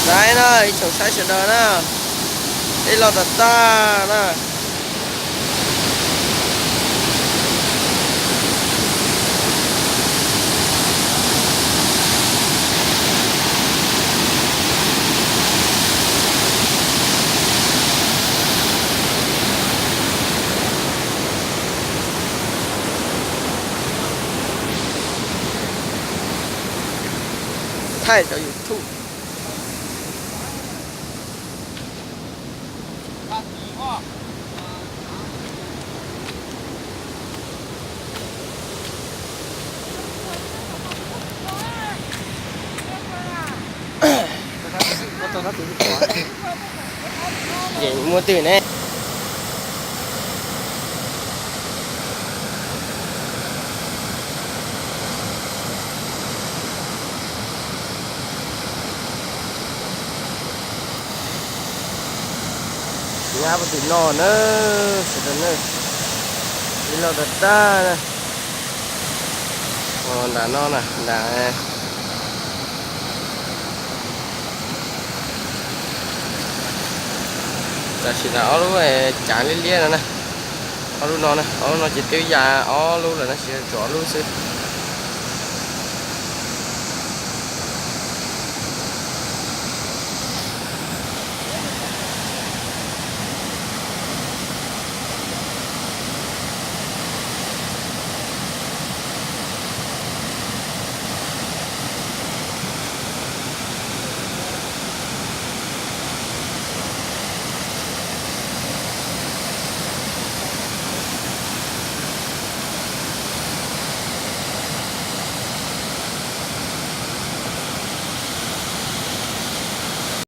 Saib na ib tsoom saib sawv daws na, ib los tag tag na. Thaij cov YouTube. Ces muaj twg ne? Nyab puag tim no na, sawv daws na, ib los tag tag na. Nram no na, nram, tam sim no ob lub cav liab liab no na, ob lub no na, ob lub no ces twb ya ob lub lawm na, tsis tshuav ob lub xwb.